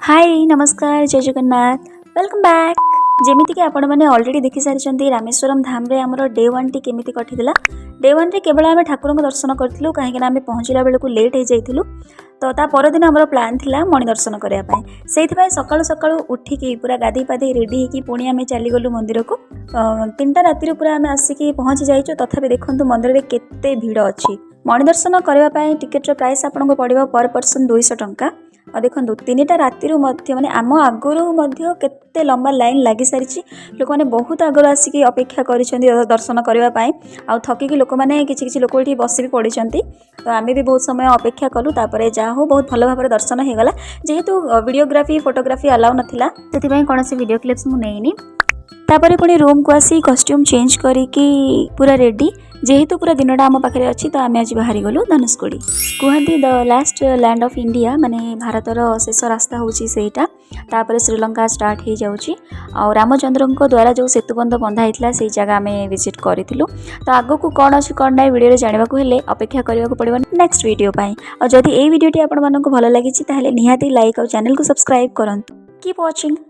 High, ନମସ୍କାର, ଜୟ Jagannath, welcome back. ଯେମିତିକି ଆପଣମାନେ ଅଲରେଡ଼ି ଦେଖିସାରିଛନ୍ତି ରାମେଶ୍ୱରମ ଧାମରେ ଆମର ଡେ ୱାନ୍ଟି କେମିତି କଟିଥିଲା। ଡେ ୱାନ୍ରେ କେବଳ ଆମେ ଠାକୁରଙ୍କ ଦର୍ଶନ କରିଥିଲୁ, କାହିଁକିନା ଆମେ ପହଞ୍ଚିଲା ବେଳକୁ ଲେଟ୍ ହେଇଯାଇଥିଲୁ। ତ ତା ପରଦିନ ଆମର ପ୍ଲାନ୍ ଥିଲା ମଣି ଦର୍ଶନ କରିବା ପାଇଁ। ସେଇଥିପାଇଁ ସକାଳୁ ସକାଳୁ ଉଠିକି, ପୁରା ଗାଧେଇ ପାଧେଇ ରେଡ଼ି ହେଇକି ପୁଣି ଆମେ ଚାଲିଗଲୁ ମନ୍ଦିରକୁ। 3ଟା ରାତିରୁ ପୁରା ଆମେ ଆସିକି ପହଞ୍ଚି ଯାଇଛୁ। ତଥାପି ଦେଖନ୍ତୁ ମନ୍ଦିରରେ କେତେ ଭିଡ଼ ଅଛି। ମଣି ଦର୍ଶନ କରିବା ପାଇଁ ଟିକେଟ୍ର ପ୍ରାଇସ୍ ଆପଣଙ୍କୁ ପଡ଼ିବ ପର୍ ପର୍ସନ୍ 200 ଟଙ୍କା। ଆଉ ଦେଖନ୍ତୁ, 3ଟା ରାତିରୁ ମଧ୍ୟ, ମାନେ ଆମ ଆଗରୁ ମଧ୍ୟ କେତେ ଲମ୍ବା ଲାଇନ୍ ଲାଗିସାରିଛି। ଲୋକମାନେ ବହୁତ ଆଗରୁ ଆସିକି ଅପେକ୍ଷା କରିଛନ୍ତି ଦର୍ଶନ କରିବା ପାଇଁ। ଆଉ ଥକିକି ଲୋକମାନେ, କିଛି କିଛି ଲୋକ ଏଠି ବସି ବି ପଡ଼ିଛନ୍ତି। ତ ଆମେ ବି ବହୁତ ସମୟ ଅପେକ୍ଷା କଲୁ। ତାପରେ ଯାହା ହଉ, ବହୁତ ଭଲ ଭାବରେ ଦର୍ଶନ ହେଇଗଲା। ଯେହେତୁ ଭିଡ଼ିଓଗ୍ରାଫି, ଫଟୋଗ୍ରାଫି ଆଲାଉ ନଥିଲା, ସେଥିପାଇଁ କୌଣସି ଭିଡ଼ିଓ କ୍ଲିପ୍ସ ମୁଁ ନେଇନି। ତାପରେ ପୁଣି ରୁମ୍କୁ ଆସି କଷ୍ଟ୍ୟୁମ୍ ଚେଞ୍ଜ କରିକି ପୁରା ରେଡ଼ି। ଯେହେତୁ ପୁରା ଦିନଟା ଆମ ପାଖରେ ଅଛି, ତ ଆମେ ଆଜି ବାହାରିଗଲୁ ଧନୁଷକୋଡ଼ି। କୁହନ୍ତି the last land of India, ମାନେ ଭାରତର ଶେଷ ରାସ୍ତା ହେଉଛି ସେଇଟା। ତାପରେ ଶ୍ରୀଲଙ୍କା ଷ୍ଟାର୍ଟ ହେଇଯାଉଛି। ଆଉ ରାମଚନ୍ଦ୍ରଙ୍କ ଦ୍ୱାରା ଯେଉଁ ସେତୁବନ୍ଧ ବନ୍ଧା ହେଇଥିଲା, ସେଇ ଜାଗା ଆମେ ଭିଜିଟ୍ କରିଥିଲୁ। ତ ଆଗକୁ କ'ଣ ଅଛି, କ'ଣ ନାହିଁ, ଭିଡ଼ିଓରେ ଜାଣିବାକୁ ହେଲେ ଅପେକ୍ଷା କରିବାକୁ ପଡ଼ିବ ନେକ୍ସଟ ଭିଡ଼ିଓ ପାଇଁ। ଆଉ ଯଦି ଏଇ ଭିଡ଼ିଓଟି ଆପଣମାନଙ୍କୁ ଭଲ ଲାଗିଛି, ତାହେଲେ ନିହାତି ଲାଇକ୍ ଆଉ ଚ୍ୟାନେଲକୁ ସବସ୍କ୍ରାଇବ୍ କରନ୍ତୁ। Keep watching.